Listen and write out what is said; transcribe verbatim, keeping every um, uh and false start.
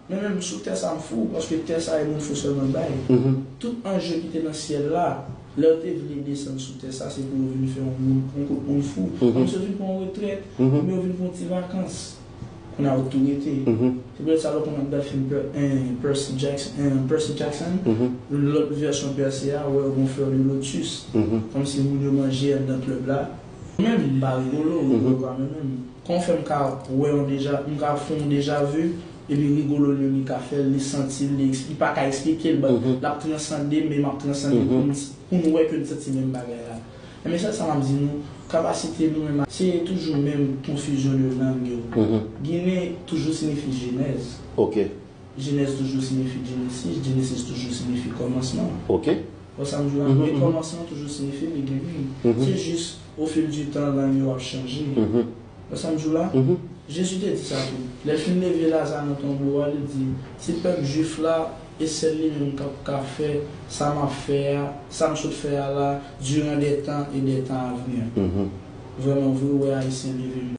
Men menm sou tè sa m fou, paske tè sa e moun fou sèlman bay. Tout anje ki te nan syèl la, lè yo te vle desann sou tè sa, se pou yo vin fè yon moun, yon kout moun fou. Kòmsi yo vin pran yon retrèt, oubyen yo vin pran yon ti vakans. Kounye a yo tou rete. Se poutèt sa lè w konn ap gad fim Percy Jackson, Percy Jackson, lòt vèsyon Percy a, ou wè yo gen fleur de lotus. Kòmsi moun yo manje anndan klèb la. Mwen menm, m pa rigolo, rigolo pa mwen menm. Kòman fè m ka wè yon deja, m ka fè yon deja vu, epi rigolo li, li ka fè l, li santi l, li, li pa ka eksplike l, but l ap transande m, e m ap transande l pou m, pou m wè ke m santi menm bagay la. Men sèl sa m ap di nou, kapasite nou menm, se toujou menm konfizyon de lang yo. Ginen toujou siyifi jenèz. Ok. Jenèz toujou siyifi Genesis, Genesis toujou siyifi kòmansman. Ok. Wè sa m di w la? Men kòmansman toujou siyifi beginning. Se jis, au fil du temps, lang yo ap chanje. Wè sa m di w la? Jezi te di sa tou. Lè l fin leve Laza nan tonbo a, li di, se pèp jwif la, e sèl li menm k ap ka fè sa m ap fè a, sa m sot fè a la, durant des temps et des temps à venir. Vrèman vre, ou wè Ayisyen leve.